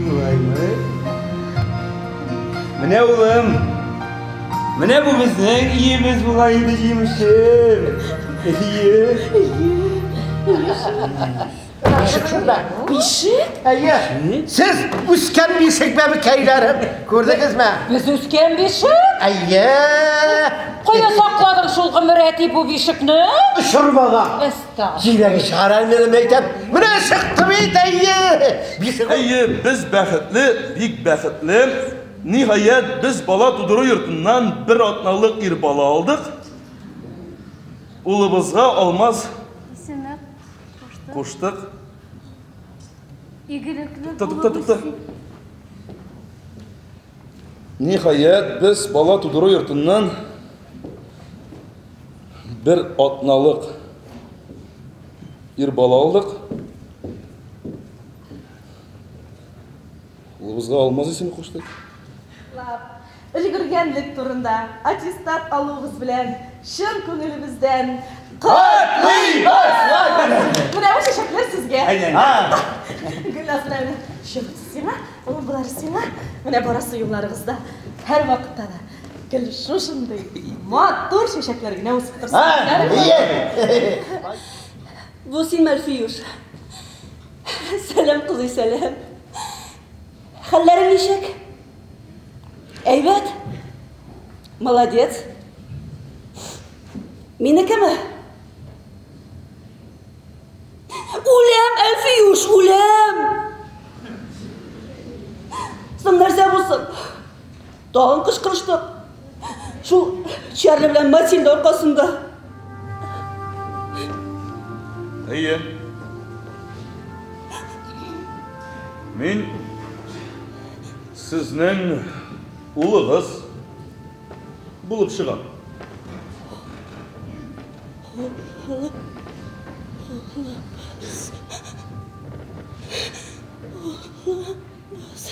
Шулаймы? Менә улым, менә бу безнең өебез була инде җимешем. Әйе. Бишек шунда. Бишек? Әйе. Сез үскән бишек бәбекәйләрем. Күрдегезме? Без үскән бишек? Әйе. Кая сакладың шул гомер әти бу бишекне? Очырмага. Әстәгъфирулла. Җиләге чыгара минем әйтәм. Менә чыкты бит, әйе. Бишек. Әйе, без бәхетле, бик бәхетле. Ниһаять, без бала тудыру йортыннан бер атналык ир бала алдык. Улыбызга Алмаз Исеме куштык. Игелекле Тукта, тукта, тукта. Ниһаять, без бала тудыру йортыннан бер атналык ир бала алдык. Улыбызга Алмаз исеме куштык. Өлгергәнлек турында аттестат алуыбыз белән чын күңелебездән Котлыйбыз! Менә бу чәчәкләр сезгә. Гөлназ, менә менә чыгып сиңа, ул болар сиңа. Менә барасы юлларыгызда һәрвакытта да гел шушындый матур чәчәкләр генә үсеп торсын. Әйе. Бу син, Әлфиюш. Сәлам, кызый, сәлам. Хәлләрең ничек? Әйбәт. Молодец. Минекеме? Үләм, Әлфиюш, үләм. Соң нәрсә булсын? Тагын кычкырыштык. Шул Чарли белән Матильда аркасында. Әйе. Мин сезнең улыгыз булып чыгам. Улыбыз. Улыбыз.